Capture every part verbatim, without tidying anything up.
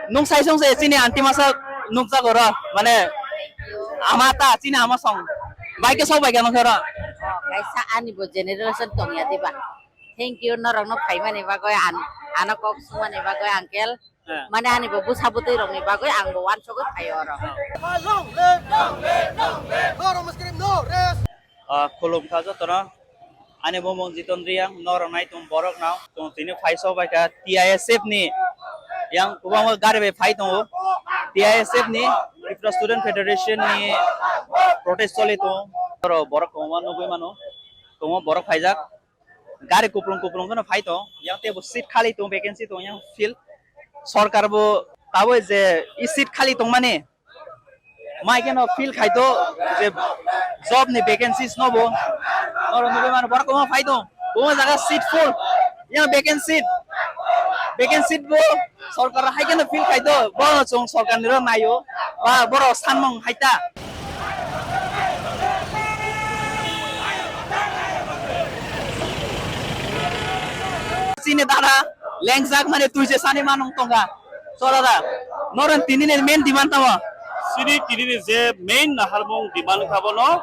Nung sai song se chini aunty masa nukjago ro, mane ama ta chini ama song. Bai ke sok bai ke nokhe ro. Oh, kaisa ani bo generation tongya diba. Thank you norok no phaimani bagwi an ano kok sumani bagwi uncle. Mane ani bo bwsa bwtwi rokni bagwi ang bo wansugwi phaio oro. Ah, khulumkha jotono. Ani bumung Jiton Riang, norok nai tong borok no. Tong tini phaiso bai kha T I S F ni yang kwbangma gari bai phai tongo. T I S F ni, Tripura Student Federation ni protest choli tongo. Oro borok kwbangma nugwi mano. Tongo borok phaijak. Gari kuplung kuplung kheno phai tong. Yang tebo seat khali tong, vacancy tong yang field. Sorkar bo taboi je i seat khali tongmani. Mai keno feel khaito je job ni vacancies no bo. Noro nugwi mano borok kwbangma phai tong. Kwbangma jaga seat full. Yang vacant seat. Vacant seat bo sorkar hai keno feel khaito. Bo chwng sorkar ni ro naio. Ba borok sanmung hai ta. Chini dada lengjak mane twi je sani manung tongkha. So dada, noron tini ni main demand tamo? Chini tini ni je main naharmung demand kha bono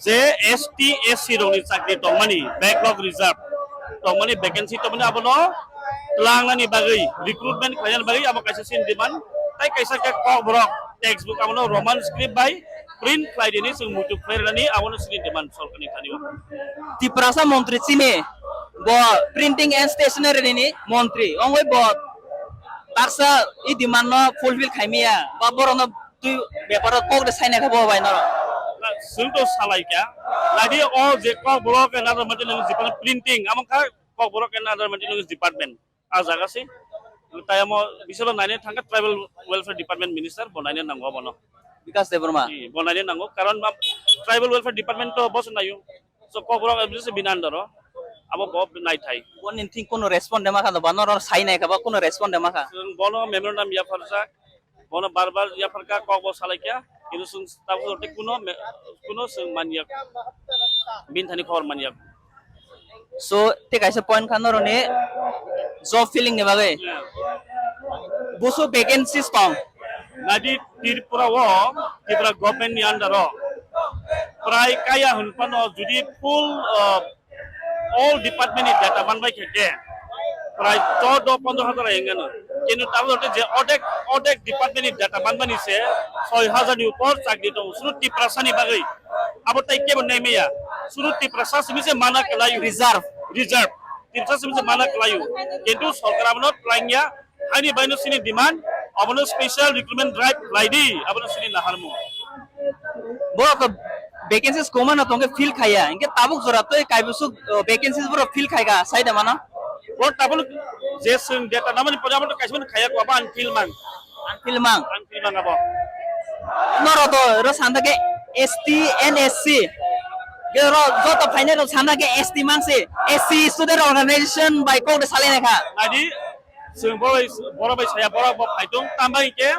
je S T, S C rokni chakri tongmani, backlog reserve tongmani, vacancy tongmani abono tlangnani bagwi, recruitment khlainani bagwi abo kaisa chini demand. Tai kaisa khe kokborok textbook abono Roman script bai print khlai rini, chwng muitu khlai rwnani, abono chini demand sorkarni thani o. Tiprasa montri chini bo printing and stationery ni montri, ongoi bo taksa i demand no fulfill khaimiya, ba borok no twi beparo kok de saina khe bo bai norok. Na, chwng to salai kya. Nadi o je kokborok and other material department printing, amo kha kokborok and other material department. A jaga se. Tai amo bisalo naine thangkha tribal welfare department minister bo naine nango bono. Bikas Debbarma. Ji, bo naine nango. Karon ba tribal welfare department to boso nayo. So kokborok abise bini under o. Abo bo nai thai. Boni thing kono respond de makha ba norok sai nai kha ba kono respond de makha. Chwng bono memorandum yapharjak. Bono bar bar yapharkha, kok bo salaikha, kintu chwng tabuk tei kuno me-, kuno chwng manyak, bini thani khobor manyak. So, tei kaisa point kha noroni job filling ni bagwi. Yeah. Busu vacancies tong. Nadi Tripura o, Tripura government ni under o, prai kaya hwn phano jodi full, uh, all department ni data manbai khe khe prai chordo pondro hazar ai wngano. Kintu tabuk je odek, odek department ni data manmani se soi hazar ni upor chakri tongo. Sunu Tiprasa ni bagwi abo tai kebo nai maya. Sunu Tiprasa simi se mana kwlai reserve, reserve. Tiprasa simi se mana kwlai. Kintu sorkar abono twlangya. Ani baino sini demand, abono special recruitment drive khlai di, abono sini naharmo. Borok vacancies koma no tongke fill khaya, inke tabuk jora tei kaibusuk, uh, vacancies borok fill khaika, sai da mano? Borok tabuk je sung data namani pore abono kaisa mani khaya ko, abo unfill mang. Unfill mang. Unfill mang abo. Noro to ro sanda ke S T, N S C. Ke ro joto phainai ro sanda ke S T mangsi. S C student organization bai kok de salai kha. Adi Chwng borok bai, borok bai saya, borok bo phai tong, tamo hinkhe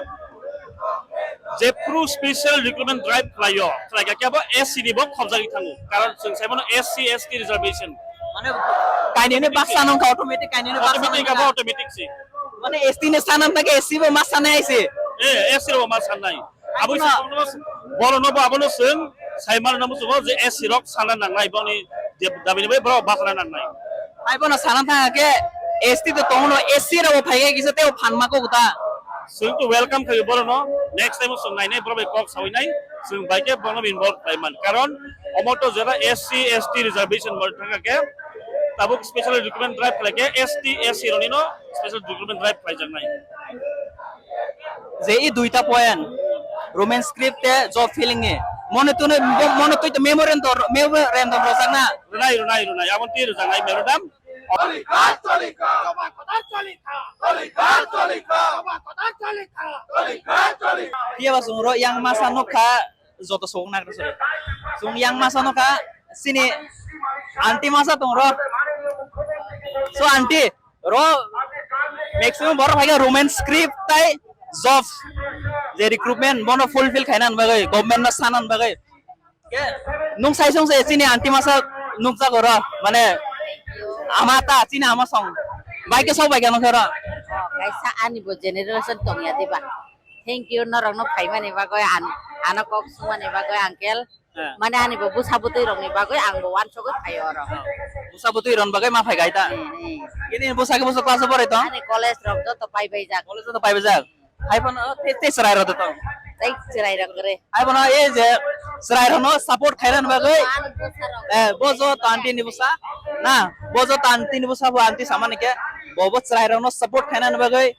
jephru special recruitment drive khlaio, khlaikha khe bo S C ni bo khobjagwi thango, karon chwng sai mano S C, S T reservation. Mane kainwino baksa nang kha automatic, kainwino baksa nang kha. Automatic abo automatic si. Mane S T ni sanam thangkhe S C bo ma sanai aise. Eh, S C bo ma sanai. Abono, bono no bo abono chwng sai mano muchungo je S C rok sana nangnai, boni je dabi ni bai borok basana nangnai. Ai bono sana thang khe S T to tongo, S C rok bo phai khe kisa tei phan ma kok ta. Chwng to welcome khai bono, next time chwng nainai borok bai kok sawi nai, chwng bai khe bono involve khai man. Karon omo to jera S C, S T reservation mor thang khe tabuk special recruitment drive khlai khe S T, S C rok ni no special recruitment drive khlai jak nai. Je i duita point, Roman script te job filling ni. Mone tune, mone tui te memorandum, memorandum rojak na. Runai, runai, runai. Abon ti rojak nai memorandum. Cholikhar, cholikhar. Jobab kotor cholikhar. Cholikhar, cholikhar. Jobab kotor cholikhar. Cholikhar, cholikhar. Phiya ba chwng ro yang masa nokha joto sok nagra sori. Chwng yang masa nokha sini aunty masa tong ro. So aunty, ro maximum borok hai Roman script tai jobs je recruitment bono fulfill khaina bagwi, government no sana bagwi. Ke nung sai song se chini aunty masa nukjak oro, mane ama ta chini ama song. Bai khe sok bai khe nokhe oro. Oh, kaisa ani bo generation tongya diba. Thank you norok no phaimani bagwi an ano kok sumani bagwi uncle. Eh. Mane ani bo busa butwi rokni bagwi ang bo wansugwi phaio oro. Busa butwi rokni bagwi ma phai gaita. Eh, eh. Ini busa khe busa class o porai tong? Ani college rok joto pai bai jak. College joto pai bai jak. Hai phano te te chwrai rok tong. Tei chwrai rok re. Hai phano e je chwrai rokno support khaina bagwi. Ani busa rok. Eh, bo joto aunty ni busa. Na, bo joto aunty ni busa bo aunty samani khe. Bo bo chwrai rokno support khaina bagwi.